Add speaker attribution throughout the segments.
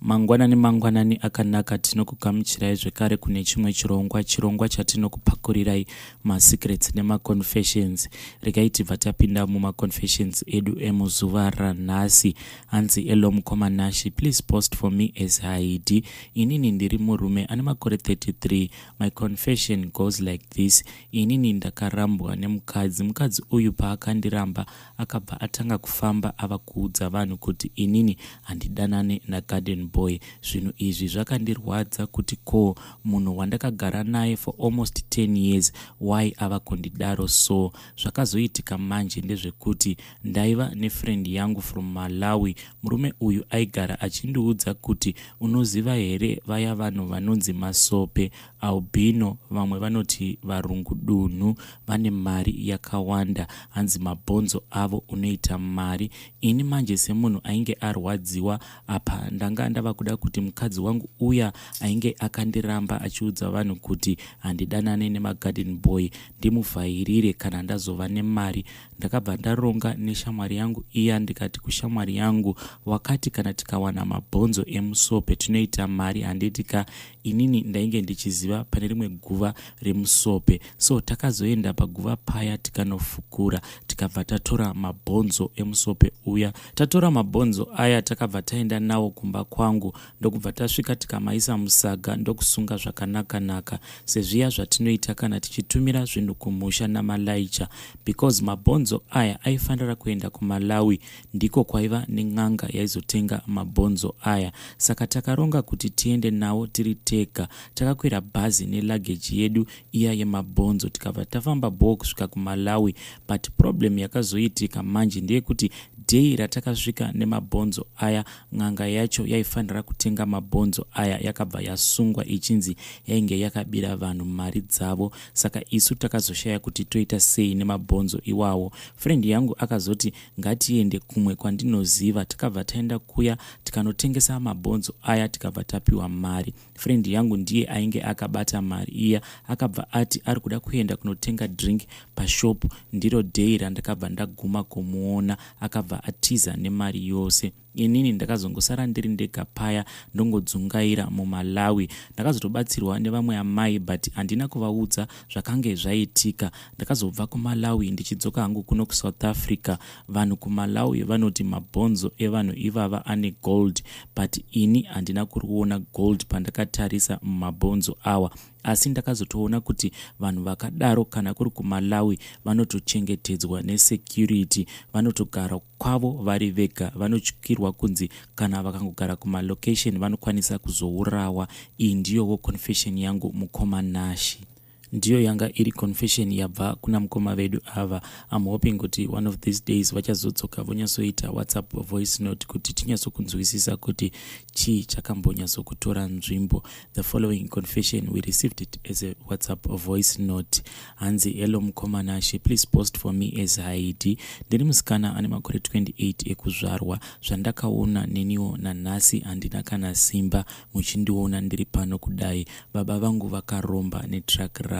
Speaker 1: Mangwanani mangwanani akanaka, tinokugamuchirai zvekare kune chimwe chirongwa, chirongwa chatinokupakurirai masecrets nemaconfessions. Regai tibva tapinda mumaconfessions edu emuzuva ranhasi. Hanzi, "Hello mukoma Nashi, please post for me as Haidi. Inini ndiri murume ane makore 33. My confession goes like this: inini ndakarambwa nemukadzi. Mukadzi uyu paakandiramba, akabva atanga kufamba ava kuudza vanhu kuti inini handidanane nagarden boy. Zvinhu izvi zvakandirwadza kuti ko munhu wandakagara naye for almost 10 years, why ava kundidaro so? Zvakazoitika manje ndezvekuti ndaiva nefriend yangu from Malawi. Murume uyu aigara achindiudza kuti, 'Unoziva here vaya vanhu vanonzi masope, albino, vamwe vanoti varungu dunhu, vane mari yakawanda? Hanzi mabhonzo avo unoita mari.' Ini manje semunhu ainge arwadziwa apa, ndanga ndava kuda kuti mukadzi wangu uya ainge akandiramba achiudza vanhu kuti handidanane nemagarden boy ndimuvhairire kana ndazova nemari. Ndakabva ndaronga neshamwari yangu iya, ndikati kushamwari yangu, 'Wakati kana tikawana mabhonzo emusope tinoita mari, handiti ka?' Inini ndainge ndichiziva pane rimwe guva remusope, so takazoenda paguva paya, tikanofukura, tikabva tatora mabhonzo emusope uya. Tatora mabhonzo aya, takabva taenda nawo kumba kwangu, ndokubva tasvika, tikamaisa musaga, ndokusunga zvakanaka-naka sezviya zvatinoita kana tichitumira zvinhu kumusha namalaicha, because mabhonzo aya aifanira kuenda kuMalawi, ndiko kwaiva nen'anga yaizotenga mabhonzo aya. Saka takaronga kuti tiende nawo tiri tega. Takakwira bhazi neluggage yedu iya yemabhonzo, tikabva tafamba bhoo kusvika kuMalawi. But problem yakazoitika manje ndeyekuti day ratakasvika nemabhonzo aya, n'anga yacho yaifanira kutenga mabhonzo aya yakabva yasungwa, ichinzi yainge yakabira vanhu mari dzavo. Saka isu takazoshaya kuti toita sei nemabhonzo iwawo. Friend yangu akazoti ngatiende kumwe kwandinoziva. Takabva taenda kuya, tikanotengesa mabhonzo aya, tikabva tapiwa mari. Friend yangu ndiye ainge akabata mari iya. Akabva ati ari kuda kuenda kunotenga drink pashop. Ndiro day randakabva ndaguma kumuona. Akabva atiza nemari yose. Inini ndakazongosara ndiri ndega paya, ndongodzungaira muMalawi. Ndakazotobatsirwa nevamwe amai, but handina kuvaudza zvakange zvaitika. Ndakazobva kuMalawi ndichidzoka hangu kuno kuSouth Africa. Vanhu kuMalawi vanoti mabhonzo evanhu ivava ane gold, but ini handina kuriona gold pandakatarisa mumabhonzo awa. Asi ndakazotoona kuti vanhu vakadaro, kana kuri kuMalawi, vanotochengetedzwa nesecurity, vanotogara kwavo vari vega. Vanotyirwa kunzi kana vakangogara kumalocation vanokwanisa kuzourawa. Iyi ndiyowo confession yangu, mukoma Nashi." Ndiyo yanga iri confession yabva kuna mukoma vedu ava. I'm hoping kuti one of these days vachazodzoka vonyatsoita WhatsApp voice note kuti tinyatsokunzwisisa kuti chii chakambonyatsokutora nzvimbo. The following confession, we received it as a WhatsApp voice note. Hanzi, "Hello mukoma Nashe, please post for me as Haidi. Ndiri musikana ane makore 28 ekuzvarwa. Zvandakaona neniwo nanhasi handina kana simba. Muchindiona ndiri pano kudai, baba vangu vakaromba netruck ravo.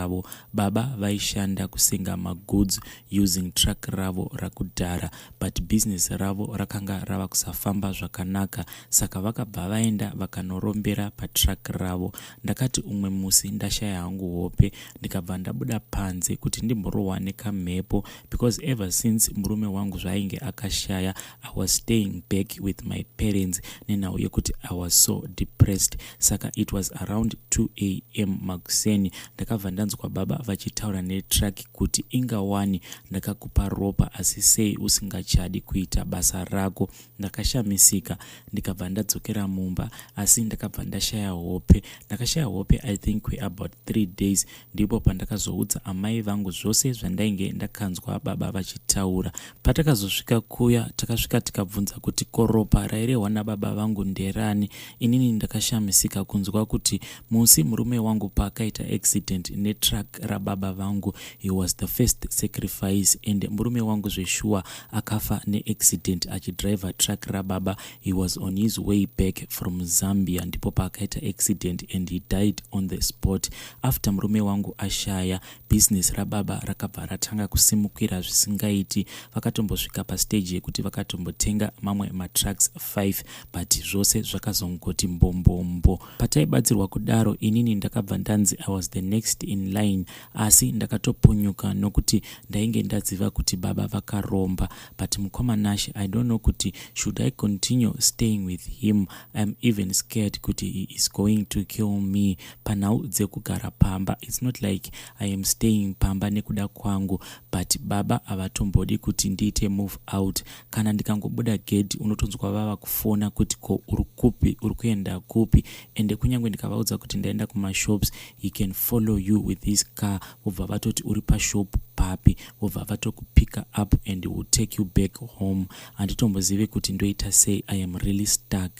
Speaker 1: Baba vaishanda kusenga magoods using truck ravo rakudhara, but business ravo rakanga rava kusafamba zvakanaka, saka vakabva vaenda vakanorombera patruck ravo. Ndakati umwe musi ndashaya hangu hope, ndikabva ndabuda panze kuti ndimborohwa nekamhepo, because ever since murume wangu zvaainge akashaya, I was staying back with my parents nenhau yekuti I was so depressed. Saka it was around 2 a.m. makuseni, ndakabva ndanzwa baba vachitaura netruck kuti, 'Ingawani ndakakupa ropa, asi sei usingachadi kuita basa rako?' Ndakashamisika, ndikabva ndadzokera mumba, asi ndakabva ndashaya hope. Ndakashaya hope, I think, kweabout 3 days. Ndipo pandakazoudza amai vangu zvose zvandainge ndakanzwa baba vachitaura. Patakazosvika kuya, takasvika tikabvunza kuti ko ropa rairehwa nababa vangu nderani. Inini ndakashamisika kunzwa kuti musi murume wangu paakaita accident netruck netruck rababa vangu. He was the first sacrifice and murume wangu zveshuwa akafa neaccident achidriver truck rababa. He was on his way back from Zambia, ndipo paakaita accident and he died on the spot. After murume wangu ashaya, business rababa rakabva ratanga kusimukira zvisingaiti. Vakatombosvika pastage yekuti vakatombotenga mamwe matrucks 5, but zvose zvakazongoti mbombombo. Pataibatsirwa kudaro, inini ndakabva ndanzi I was the next in line, asi ndakatopunyuka nokuti ndainge ndaziva kuti baba vakaromba. But mukoma Nashe, I don't know kuti should I continue staying with him. I am even scared kuti he is going to kill me. Panhau dzekugara pamba, it's not like I am staying pamba nekuda kwangu, but baba havatombodi kuti ndiite move out. Kana ndikangobuda gedhi, unotonzwa vava kufona kuti, "Ko uri kupi? Uri kuenda kupi?" Ende kunyange ndikavaudza kuti ndaenda kumashops, he can follow you with his car, vobva vatoti, "Uri pashop papi?" Vobva vatokupicka up and will take you back home. Handitombozivi kuti ndoita sei. I am really stuck.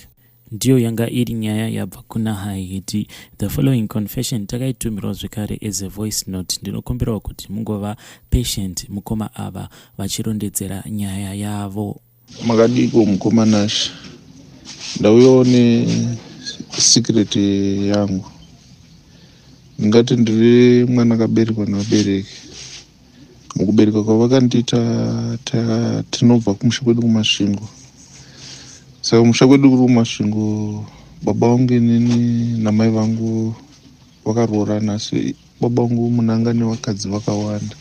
Speaker 1: Ndiyo yanga iri nyaya yabva kuna Haiti. The following confession takaitumirwa zvekare as a voice note. Ndinokumbirawo kuti mungova patient, mukoma ava vachirondedzera nyaya yavo.
Speaker 2: Makadiko, mukoma Nashe? Ndauyawo nesecret yangu. Ndingati ndiri mwana akaberekwa nevabereki. Mukuberekwa kwavakandiita, tinobva kumusha kwedu kuMasvingo. Saka kumusha kwedu kuri kuMasvingo, baba vangu inini namai vangu vakaroorana, asi baba vangu munhu nevakadzi vakawanda.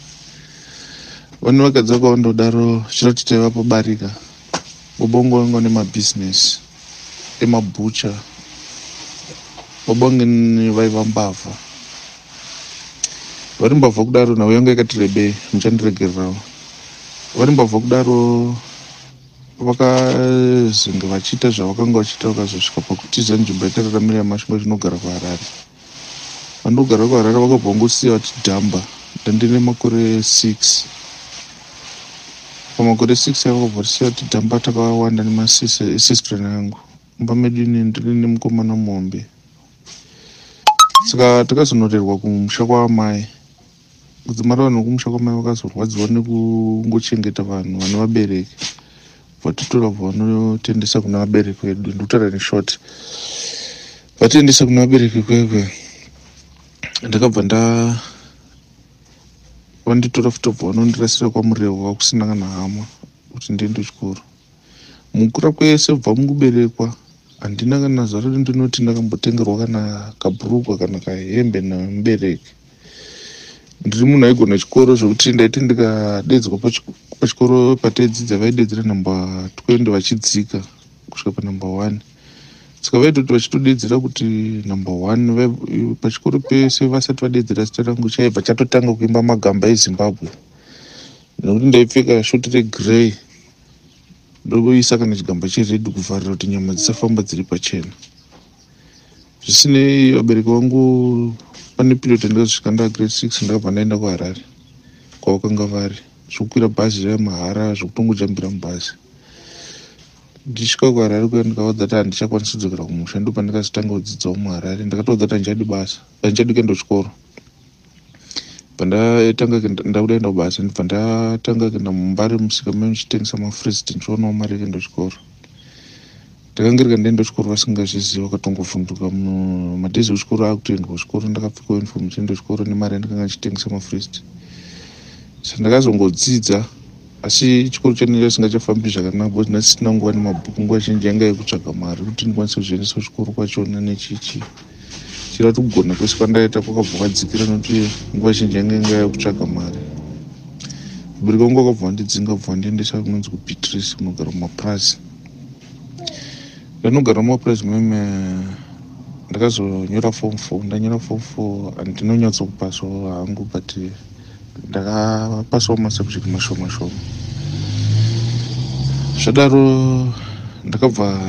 Speaker 2: Vane vakadzi vakawanda kudaro, chirati taiva pabarika. Baba vangu vanga vane mabhizinesi emabhucha. Baba vangu inini vaiva mbavha, vari mbavha kudaro. Nhau yanga yakati rebei, muchandiregererawo. Vari mbavha kudaro, vakazenge vachiita zvavakanga vachiita, vakazosvika pakutiza nzvimbo yatararamira yaMasvingo, chinogara kuHarare. Vandogara kuHarare, vakabva vangosiya vatidhamba. Ndandine makore 6. Pamakore 6 aya, vakabva vatisiya vatidhamba takawanda nemasistren yangu mumba medu. Ini ndiri nemukomana muhombe. Saka takazonorerwa kumusha kwaamai. Kudzimara vanhu vekumusha kwamai vakazorwadziwa nekungochengeta vanhu vane vabereki, vatitora, vanotendesa kuna vabereki vedu. Ndikutaura neshort. Vatiendesa kuna vabereki kwekwe, ndakabva nda vanditora futi, bva vanondirasira kwaMurewa, kusina kana hama, kuti ndiende kuchikoro. Mukura kwese, bva mukuberekwa, handina kana zuva rero ndinoti ndakambotengerwa kana kabhurugwa kana kahembe nemubereki. Ndiri munhu aigona chikoro, zvokuti ndaiti ndikadedzwa pachikoro pataidzidza, vaidedzera namba 20 vachidzika kusvika panumber 1. Saka vaitoti vachitodedzera kuti number 1 pachikoro pese, vasati vadedzera zita rangu, chaibva chatotanga kuimba magamba eZimbabwe, nekuti ndaipfeka shoti regrey, ndokuisa kana chigamba chered kuvharira kuti nyama dzisafamba dziri pachena. Zvisinei, vabereki vangu, pane period yandakazosvika ndagrade 6, ndakabva ndaenda kuHarare kwavakanga vari, zvokukwira bhazi remahara, zvokutongojambira mubhazi. Ndichisvika kuHarare kuya, ndikavaudza kuti handichakwanisi kudzokera kumusha. Ndo pandakazotanga kudzidzawo muHarare. Ndakatoudza kuti handichadi basa, handichadi kuenda kuchikoro. Bva ndatanga ndakuda kuenda kubasa, ndibva ndatanga kuenda muMbare musika me ndichitengesa mafrist, ndichionawo mari yekuenda kuchikoro. Ndakangirika ndaenda kuchikoro vasingazvizivi, vakatongovhunduka. Madays ekuchikoro akutoendwa kuchikoro, ndakapfekawo uniform ndichienda kuchikoro nemari yandakanga ndichitengesa mafrist. Saka ndakazongodzidza, asi chikoro chanenge chisingachafambi zvakanaka because ndasisina nguva nemabhuku. Nguva zhinji yanga yekutsvaga mari kuti ndikwanise kuzviendesa kuchikoro kwachona. Nechichi chira kuti kugona kwese kwandaita kwakabva kwadzikira, nokuti nguva zhinji yanga inga yekutsvaga mari. Vabereki vangu vakabva vandidzinga, bva vandiendesa kunonzi kuBeatrice, kunogara mumapurazi. Ndanogara mumapurazi meme, ndakazonyora form 4. Ndanyora form 4, handinonyatsokupasawo hangu, but ndakapasawo masubject mashoma shoma. Zvadaro, ndakabva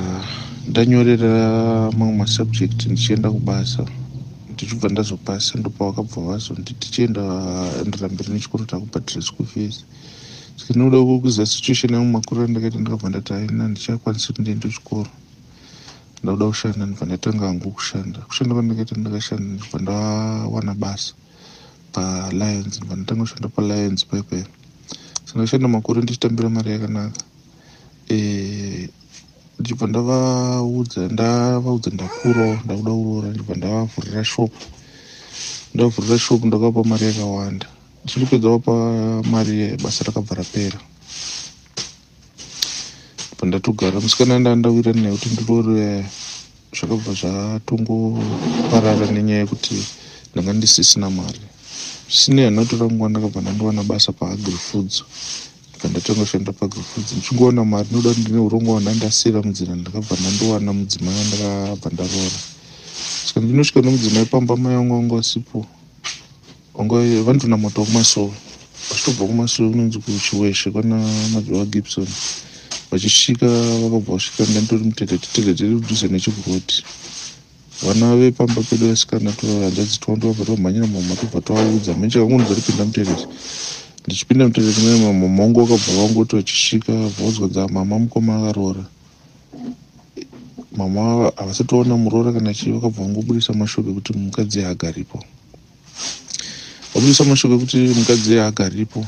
Speaker 2: ndanyorera mamwe masubject ndichienda kubasa, ndichibva ndazopasa. Ndopavakabva vazonditi tichienda, enderera mberi nechikoro, takubhadhira school fees. Saka ndinoda kuziva situation yangu, makuriro andakaita. Ndakabva ndati haina, handichakwanisi kuti ndiende kuchikoro, ndakuda kushanda. Ndibva ndatanga hangu kushanda. Kushanda kwandakaita, ndakashanda, ndibva ndawana basa. paLions. Ndibva ndatanga kushanda paLions paipai. Saka ndashanda makore ndichitambira mari yakanaka. Ndichibva ndavaudza, ndavaudza ndakurawo, ndakuda kuroora. Ndichibva ndavavhurira shop, ndavhurira shop, ndakavapa mari yakawanda. Ndichingopedza vapa mari, basa rakabva rapera. Ndibva ndatogara. Musikana ndandawira naye kuti ndiroore, zvakabva zvatongoparara nenyaya yekuti ndanga ndisisina mari. Zvisinei, handina nguva, ndakabva ndandowana basa paAgrifoods. Ndibva ndatanga kushanda paAgrifoods, ndichingowana mari. Noda kuti ndine urongwa hwandandasiyira munzira. Ndakabva ndandowana mudzimai wandakabva ndaroora. Saka ndinosvika nomudzimai pamba, mai vangu vanga vasipo, vanga vanotonamatawo kumasowe. Vachitobva kumasowe kunonzi kuChiweshe kwana Madzibaba Gibson. Vachisvika, vakabva vasvika ndanditori mutoilet. Toilet iri kudhuze nechiguroti. Vana vepamba pedu vasikana, hanzvadzi twangu, twabva twamhanyira mama, tobva twavaudza. Menje kangonzi ripinda mutoilet. Ndichipinda mutoilet mune mama vangu, vakabva vangoti vachisvika vaudzwa dza mama, mukoma akaroora. Mama havasati vaona muroora kana chii, vakabva vangobudisa mashoko ekuti mukadzi haagaripo. Vabudisa mashoko ekuti mukadzi haagaripo,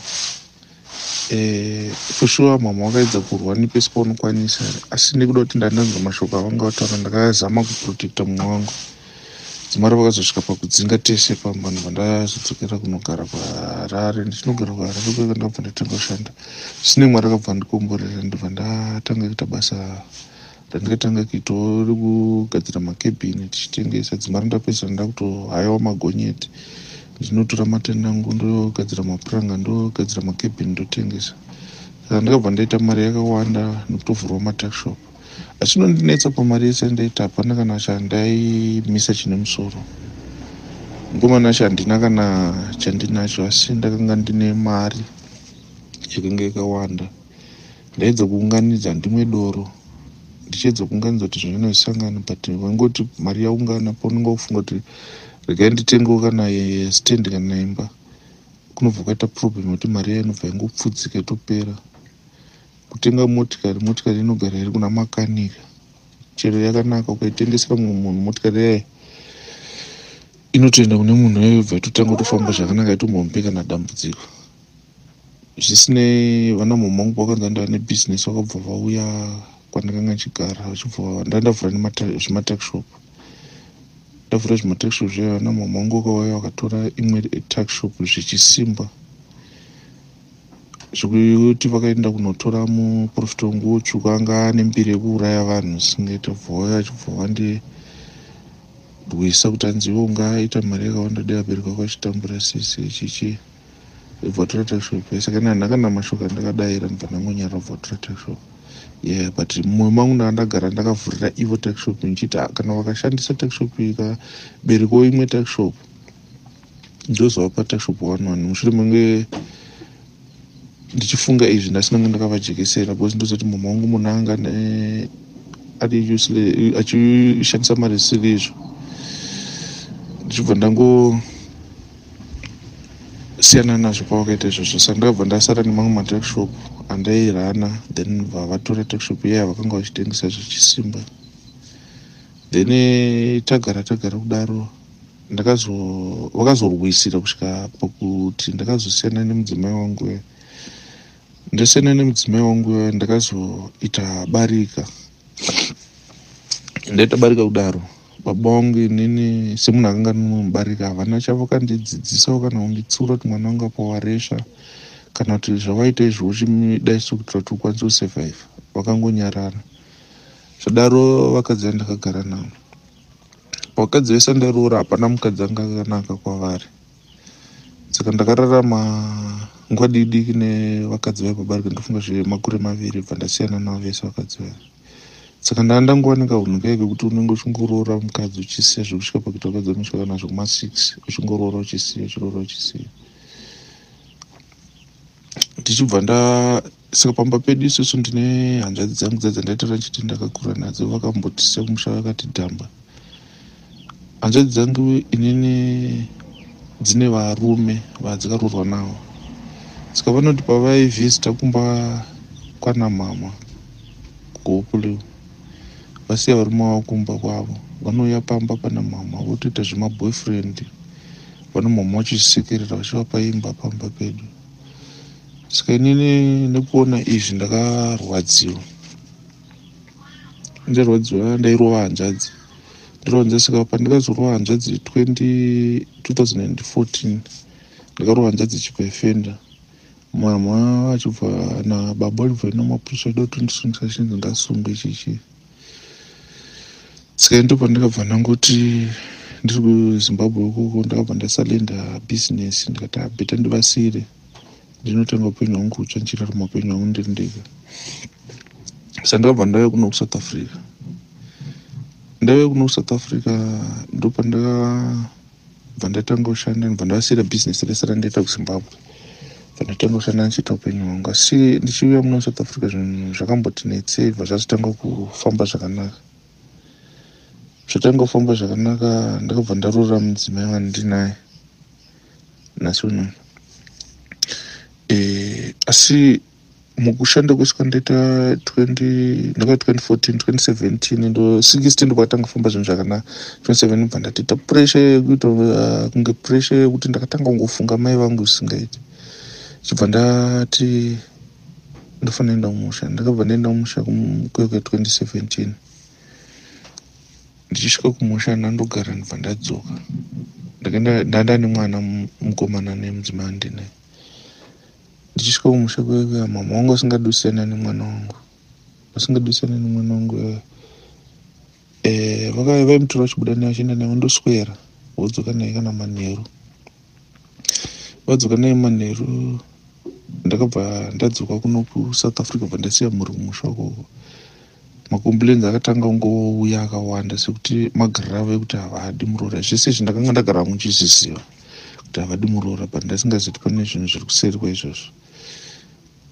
Speaker 2: for sure mama vakaedza kurwa nepese paunokwanisa, asi nekuda kuti ndandanzwa mashoko avanga vataura, ndakazama kuprotecta mumwe wangu. Dzimara vakazosvika pakudzinga tese pamba. Ndobva ndazodzokera kunogara kuHarare. Ndichinogara kuHarare kweka, ndakabva ndatanga kushanda. Zvisinei, Mwari akabva ndikomborera. Ndobva ndatanga kuita basa randakatanga kuitawo rekugadzira makebhini tichitengesa. Dzimara ndapedzisira ndakutohayawo magonyeti, ndinotora matende angu, ndogadzira mapuranga, ndogadzira makebhini, ndotengesa. Saka ndakabva ndaita mari yakawanda nekutovhurawo matuckshop. Asi chinondinetsa, pamari yese yandaita hapana kana chandaimisa chine musoro. Mukomana acho handina kana chandinacho, asi ndakanga ndine mari yakanga yakawanda. Ndaedza kuunganidza, ndimwe doro, ndichiedza kuunganidza kuti zvinhu zvisangane, but waingoti mari yaungana, paunenge wakufunga kuti regai nditengewo kana stand kana imba, kunobva kwaita problem yekuti mari iya inobva yangopfudzika, itopera. Kutenga motikari, motikari inogara iri kuna makanika. Chero yakanaka, ukaitengesera mumwe munhu, motikari iyaya inotoenda kune munhu iyoyo, bva itotanga kutofamba zvakanaka, itombomupe kana dambudziko. Zvisinei, vana mama vangu vakanza ndava nebhizinesi, vakabva vauya kwandakanga ndichigara, vachibva ndandavhura zvimatuckshop. Ndavhura zvimatuckshop zviya, vana mama vangu vakauya, vakatora imwe tuckshop zvichisimba, zvekuti vakaenda kunotora muprofita wangu tsvuku anga ane mbiri yekuuraya vanhu zvisingaita. Bva vauya, vachibva vandirwisa kuti hanzi iwe ungaita mari yakawanda dai vabereki vako vachitambura sese chichi, bva tora tuckshop. Saka ini handina kana mashoko andakadaira, ndibva ndangonyarara, bva tora tuckshop. Yeah, but mumwoyo mangu ndanga ndagara ndakavhurira ivo tuckshop, ndichiti kana vakashandisa tuckshop ikaberekawo imwe tuckshop, ndozovapa tuckshop one one. Mushure menge ndichifunga izvi, ndasinanga ndakavajekesera, because ndozoti mama wangu munhu anga ari useless, achishandisa mari zvisiri izvo. Ndichibva ndangosiyana nazvo pavakaita izvozvo. Saka ndakabva ndasara nemamwe matuckshop andairana. Then vavatora tuckshop iya vakanga vachitengesa zvichisimba. Then tagara tagara kudaro, vakazorwisira kusvika pakuti ndakazosiyana nemudzimai wangu. Ndasiyana nemudzimai wangu, ndakazoita barika. Ndaita barika kudaro, baba vangu inini semunhu akanga nomubarika havana chavakandidzidzisawo kana kunditsiura kuti mwana wangu apa waresva, kana kuti zvavaita izvo uchidaiso kuitira kuti ukwanise kusurvive. Vakangonyarara. Zvadaro, vakadzi vandakagara navo, vakadzi vese ndaroora, hapana mukadzi anga akanaka kwavari. Saka ndakararama nguva diki diki nevakadzi vaipabarika, ndofunga zvemakore 2, bva ndasiyana navo vese vakadzi vaya. Saka ndaa ndangowanika unhu kai kekuti unenge uchingoroora mukadzi uchisiya, zvekusvika pakuita vakadzi vanosvika kana zvekuma6, uchingoroora uchisiya, uchiroora uchisiya. Ndichibva nda saka pamba pedu isusu, ndine hanzvadzi dzangu dzandaitaura ndichiti ndakakura nadzo, vakambotisiya kumusha, vakatidhamba. Hanzvadzi dzangu inini dzine varume vadzakaroorwa navo. Saka vanoti pavaivhizita kumba kwana mama kuHopley, vasiya varume vavo kumba kwavo, vanouya pamba pana mama votoita zvemaboyfriend. Vanomama vachisekerera vachivapa imba pamba pedu. Saka inini nekuona izvi ndakarwadziwa, ndarwadziwa, ndairova hanzvadzi, ndirova hanzvadzi. Saka pandikazorova hanzvadzi 2014, ndakarova hanzvadzi ichibva ifenda. Mama vachibva nababa vachibva namapurisa vachida kutondisungisa, chinzi ngasungwe chichi. Saka ndo pandakabva ndangoti ndiri kuZimbabwe ikoko, ndakabva ndasurrender bhizinesi, ndikati better ndivasiyire, ndinotanga upenyu hwangu hutsva, ndichirarama upenyu hwangu ndiri ndega. Saka ndakabva ndauya kuno kuSouth Africa. Ndauya kuno kuSouth Africa, ndopandakabva ndatanga kushanda, ndibva ndavasiyira bhizinesi rese randaita kuZimbabwe, bva ndatanga kushanda ndichiita upenyu hwangu. Asi ndichiuya muno South Africa, zvinhu zvakamboti netsei, bva zvazotanga kufamba zvakanaka. Zvatanga kufamba zvakanaka, ndakabva ndaroora mudzimai wandinaye nhasi uno. Asi mukushanda kwese kwandaita, 20 ndaka 2014, 2017, ndo 16, ndopakatanga kufamba zvinhu zvakanaka. 27 bva ndatoita pressure yekuita kunge pressure yekuti ndakatanga kungofunga mai vangu zvisingaiti. Chibva ndati ndofanira enda kumusha. Ndakabva ndaenda kumusha kwekwe 2017. Ndichisvika kumusha, ndandogara, ndibva ndadzoka. Ndakaenda ndanda nemwana mukomana nemudzimai wandinaye. Ndichisvika kumusha kwekwe, mama wangu asingadi kusiyana nemwana wangu, asingadi kusiyana nemwana wangu. Vaimutora vachibuda naye, vachienda naye, vandoswera, vodzoka naye kana manheru, vadzoka naye manheru. Ndakabva ndadzoka kuno kuSouth Africa, bva ndasiya mhuri kumusha ukoko. Macomplaints akatanga kungouya akawanda, sekuti magariro avo ekuti havadi muroora. Zvese izvi ndakanga ndagara muchizviziva kuti havadi muroora, but ndasingazivi kuti pane zvinhu zviri kuseri kwaizvozvo.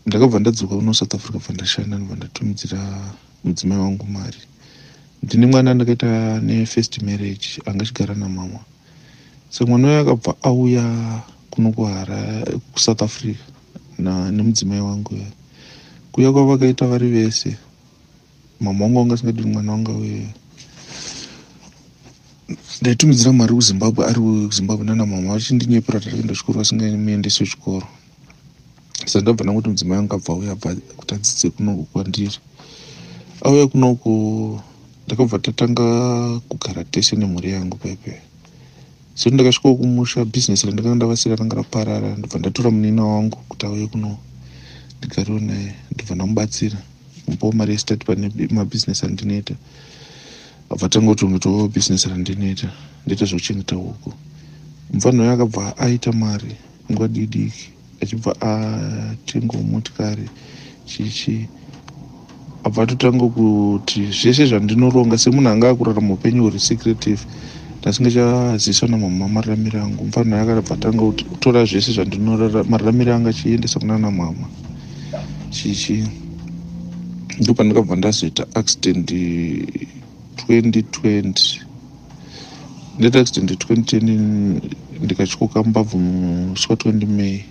Speaker 2: Ndakabva ndadzoka kuno South Africa, bva ndashanda, ndibva ndatumidzira mudzimai wangu mari. Ndine mwana ndakaita nefirst marriage, anga achigara namama. Saka mwana uyo akabva auya kuno kuhara kuSouth Africa nemudzimai wangu uya. Kuuya kwavakaita vari vese, mama wangu wanga asingadi kuti mwana wangu auye. Ndaitumidzira mari kuZimbabwe, ari kuZimbabwe nana mama, vachindinyepera kuti ari kuenda kuchikoro, vasingamuendesi kuchikoro. Saka ndabva ndangoti mudzimai wangu abva auya, abva kuti adzidze kunoku kwandiri. Auya kunoku, ndakabva tatanga kugara tese nemhuri yangu paipai. Sekuti ndakasvikawo kumusha, bhizinesi randakanga ndavasira ranga raparara. Ndobva ndatora munina wangu kuti auye kuno ndigarewo naye, ndobva ndamubatsira kumupawo mari yestart pane mabhizinesi andinoita. Abva tanga kuchengetawo bhizinesi randinoita, ndoita zvekuchengeta huku. Mufana uyo akabva aita mari nguva diki, achibva atengawo motikari, chichi. Abva atotanga kuti zvese zvandinoronga, semunhu anga akurarama upenyu huri secretive, ndasingachaziviswa namama mararamiro angu. Mufana uyo akabva atanga kutora zvese zvandinora, mararamiro angu, achiendesa kuna mama, chichi. Ndopandakabva ndazoita accident 2020. Ndaita accident 2020, ndikatyoka mbabvu musi wa20 May,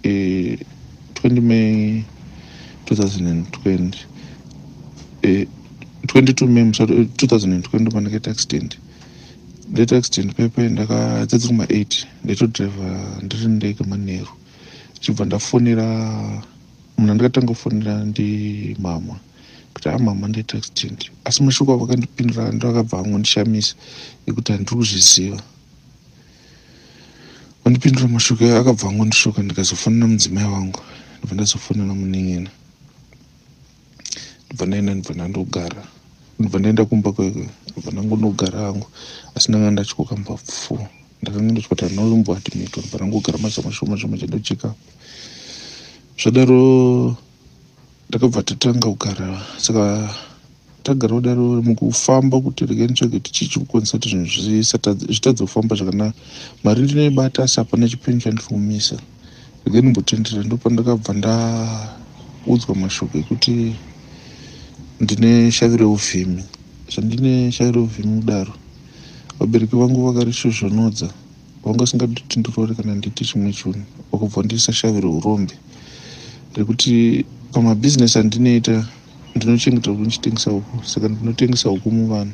Speaker 2: 20 May 2020, 22 May musi 2020 pandakaita accident. Ndaita accident paipai, ndakadzadziri kuma8, ndaitodhiraivha ndiri ndega manheru. Chibva ndafonera munhu andakatanga kufonera ndimama, kuti, "A mama, ndaita accident." Asi mashoko avakandipindura ndo akabva angondishamisa, ekuti handiri kuzviziva. Vandipindura mashoko akabva angondishoka. Ndikazofonera mudzimai wangu, ndobva ndazofonera munin'ina, ndobva ndaenda, ndobva ndandogara, ndobva ndaenda kumba kwekwe, ndobva ndangonogara hangu. Asi ndanga ndatyoka mbabvu four, ndakanga ndotyoti handina kumboadmitwa. Ndobva ndangogara mazuva mashoma shoma, chandocheka. Zvadaro ndakabva tatanga kugara. Saka tagara kudaro, mukufamba kuti regai nditsvage kuti chii chikukonzesa kuti zvinhu zvitadze kufamba zvakanaka. Mari ndinoibata, asi hapana chipenyu chandiri kumisa. Regai ndimbotendera. Ndopandakabva ndaudzwa mashoko ekuti ndine shavi reuvhimi. Zvandine shavi reuvhimi kudaro, vabereki vangu vakarishozhonodza, vanga vasingadi kuti ndirore kana ndiite chimwe chinhu. Vakabva vandiisa shavi reurombe, rekuti pamabhizinesi andinoita, ndinochengeta huku, ndichitengesa huku. Saka ndinotengesa huku muvanhu.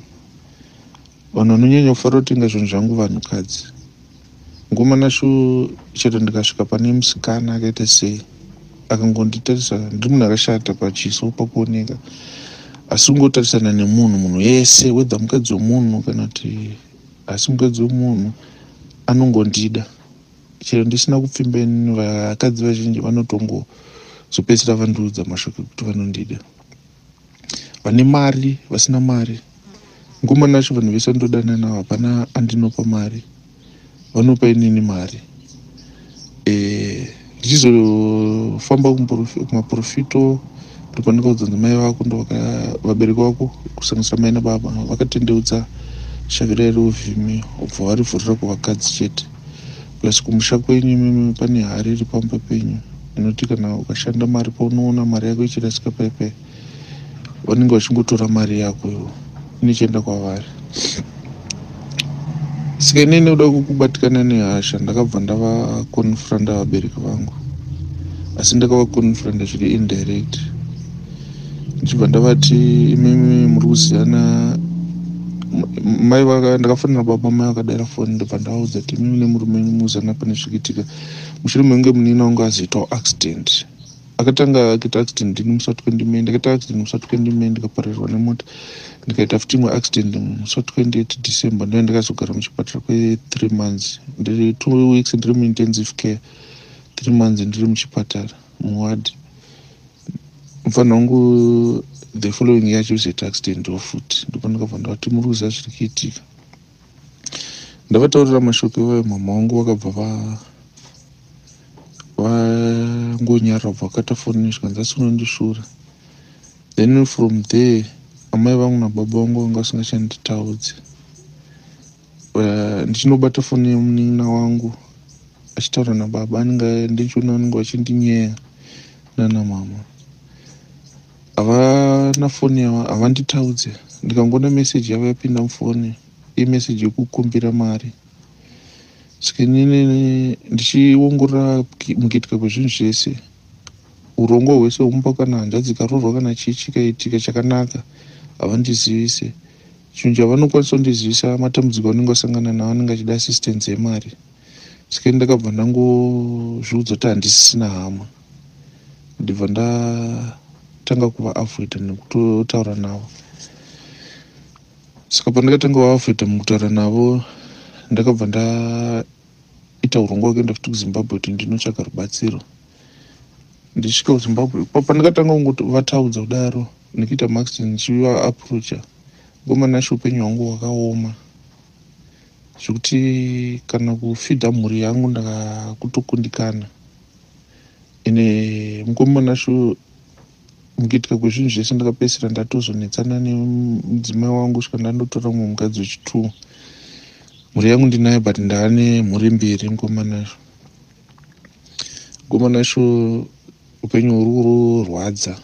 Speaker 2: Vanhu vanonyanya kufarira kutenga zvinhu zvangu vanhukadzi. Mukomana shu chero ndikasvika pane musikana akaita sei akangonditarisa, ndiri munhu akashata pachiso pakuoneka, asi kungotarisana nemunhu, munhu yese whether mukadzi wemunhu kana kuti asi mukadzi wemunhu anongondida chero ndisina kupfimba inini. Vakadzi vazhinji vanotongozopedzisira vandiudza mashoko ekuti vanondida, vane mari, vasina mari. Mukomana wacho vanhu vese vandodana navo hapana andinopa mari, vanopa inini mari. Ndichizofamba kumaprofito ndopandakaudza kunzi mai vako vabereki vako kusanganisira mai nababa vakatendeutsa shavi reuvhimi ubva varivhurira kuvakadzi chete. Plus kumusha kwenyu imimi pane hari iri pamba penyu inoti kana ukashanda mari paunoona mari yako ichirasika paipai vanenge vachingotora mari yako iwo inochienda kwavari. Saka inini nekuda kwekubatikana nehasha ndakabva ndavakonfronta vabereki vangu, asi ndakavakonfronta zviri indirect ndichibva ndavati imimi muri kuziyana mai ndakafonera baba, mai vakadaira foni, ndobva ndavaudza kuti imimi nemurume wenyu muzana pane zviri kuitika mushure mekunge munin'ina wangu azoitawo accident. Akatanga akaita accident ndini musi wa20 May, ndakaita accident musi wa20 May ndikaparirwa nemota, ndikaita futi imwe accident musi wa28 December, ndo ndakazogara muchipatara kwe3 months, ndiri 2 weeks ndiri muintensive care, 3 months ndiri muchipatara muward. Mufanira wangu the following year achizoita accident wo futi, ndopandakabva ndavati muri kuziva zviri kuitika. Ndavataurira mashoko iwayo, mama vangu vakabva vangonyarara, bva vakata foni zvikanzi asi unondishura. Then from there amai vangu nababa vangu vanga vasingachanditaudzi. Ndichinobata foni yemunin'ina wangu achitaura nababa, anenge ndichiona vanenge vachindinyeya nana mama havana foni yavo, havanditaudze. Ndikangoona meseji yavo yapinda mufoni, imeseji yekukumbira mari. Saka inini ndichiongorora mukuitika kwezvinhu zvese, urongwa hwese hwemumba, kana hanzvadzi ikaroorwa kana chii chikaitika chakanaka havandizivise. Chinhu chavanokwanisa kundizivisa matambudziko anenge asangana nawo, anenge achida assistance yemari. Saka ini ndakabva ndangozviudza kuti handisisina hama, ndibva ndatanga kuvaavoida nekutotaura navo. Saka pandakatanga kuvaavoida mukutaura navo, ndakabva ndaita urongwa hwekuenda futi kuZimbabwe kuti ndinotsvaga rubatsiro. Ndichisvika kuZimbabwe, pandakatanga kungovataudza kudaro nekuita maaccident ndichivaapproacha, ngomana upenyu hwangu hwakaoma zvekuti kana kufidha mhuri yangu ndakakutokundikana. Ine mukomana shu mukuitika kwezvinhu zvese ndakapedzisira ndatozonetsana nemudzimai wangu kusvika ndandotora mumwe mukadzi wechi2. Mhuri yangu ndinayo but ndaane mhuri mbiri. Mukomana shu, mukomana shu, upenyu huri kurwadza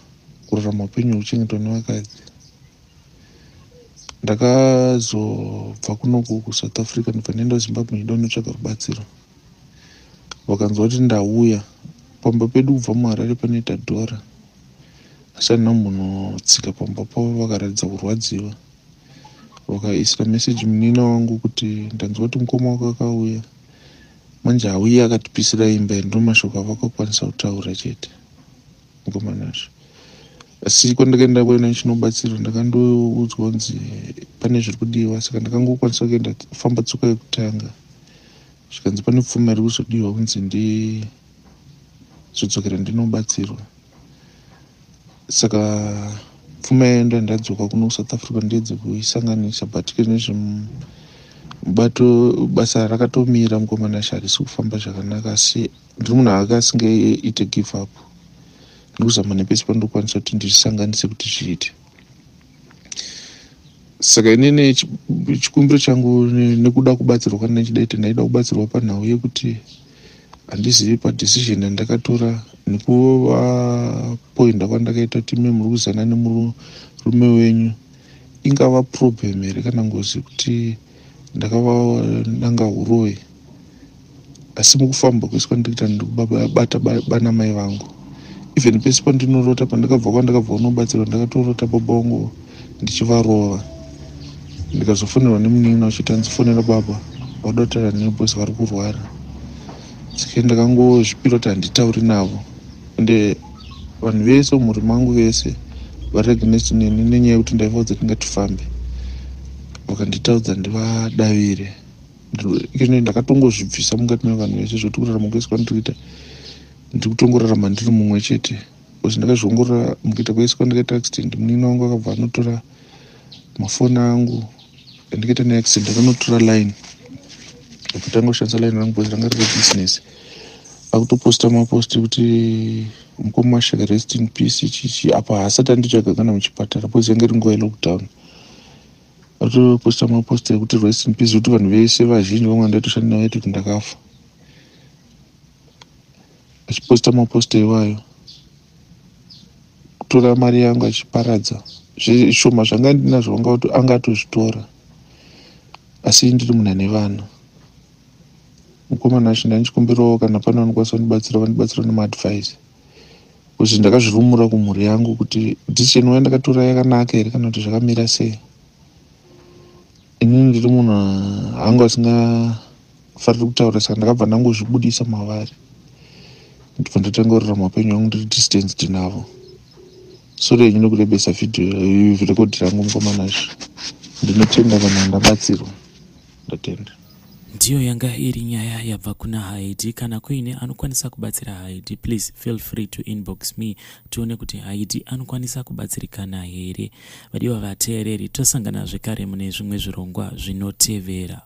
Speaker 2: kurarama upenyu hwekuchengetwa nevakadzi. Ndakazobva kunoku kuSouth Africa ndibva ndaenda kuZimbabwe ndichida kunotsvaga rubatsiro. Vakanzwa kuti ndauya pamba pedu kubva muHarare panoita dhora, asi handina kumbonotsika pamba pavo. Vakaratidza kurwadziwa, vakaisira meseji munin'ina wangu kuti ndanzwa kuti mukoma wako akauya, manje hauyi akatipisira imba. Ndo mashoko avakakwanisa kutaura chete, mukomana. Asi kwandakaenda kuenda ndichinobatsirwa ndakandoudzwa kunzi pane zviri kudiwa, saka ndakangokwanisa kuenda kufamba tsoka yekutanga, zvikanzi pane pfuma iri kuzodiwa kunzi ndizodzokera ndinobatsirwa. Saka pfuma yaenda ndadzoka kuno kuSouth Africa ndedze kuisanganisa, but kezvinezvi mubato basa rakatomira, mukomana, harisi kufamba zvakanaka. Asi ndiri munhu aka asingaite give up, ndikuzama nepese pandokwanisa kuti ndizvisanganise kuti zviite. Saka inini chikumbiro changu nekuda kubatsirwa kwandanga ndichida ita, ndaida kubatsirwa panhau yekuti handizivi padecision yandakatora nekuvapoinda kwandakaita kuti ime muri kuzana nemurume wenyu, ingava problem here kana ngozi yekuti ndakavananga uroyi. Asi mukufamba kwese kwandikuita ndikubata bana mai vangu, even pese pandinorota, pandakabva kwandakabva kunobatsirwa ndakatorota baba vangu ndichivarova, ndikazofonerwa nemunin'ina uchiti anzifonera baba, vauda kutaura nebosi, vari kurwara. Saka ndakangozvipira kuti handitauri navo. Ende vanhu vese mumhuri mangu vese vari against neni nenyaya yekuti ndaivaudza kuti ngatifambe, vakanditaudza ndivadavire. Ikene ndakatongozvibvisa mukati mevanhu vese, zvekuti kurarama kwese kwandiri kuita ndiri kutongorarama ndiri mumwe chete. Because ndakazviongorora mukuita kwese kwandakaita accident, munin'ina wangu akabva anotora mafoni angu andikaita neaccident, akanotora line, akatanga kushandisa line rangu because ranga riri business. Akutoposta mapost ekuti mukoma Mashaka rest in peace, chichi. Apa haasati anditsvaga kana muchipatara because yange iri nguva yelockdown. Atoposta mapost ekuti rest in peace, kuti vanhu vese vazhinji vamwe ndaitoshanda navo vaitoti ndakafa. Achiposta mapost iwayo, kutora mari yangu achiparadza zvishoma zvanga ndinazvo, anga atozvitora. Asi ndiri munhu ane vana, mukomana acho. Ndandichikumbirawo kana pane vanokwanisa kundibatsira, vandibatsira nemaadvice, because ndakazvirumura kumhuri yangu kuti decision yandakatora yakanaka here kana kuti zvakamira sei. Inini ndiri munhu hangu asingafariri kutaura, saka ndakabva ndangozvibudisa mavari, ndibva ndatanga kurarama upenyu hwangu ndiri distanced navo. Sorry henyu nekurebesa vhidhiyo rekodhi rangu, mukomana. Ndinotenda kana ndabatsirwa, ndatenda.
Speaker 1: Ndiyo yanga iri nyaya yabva kuna Haidi. Kana kuine anokwanisa kubatsira Haidi, please feel free to inbox me, tione kuti Haidi anokwanisa kubatsirikana here. Vadiwa vateereri, tosangana zvekare mune zvimwe zvirongwa zvinotevera.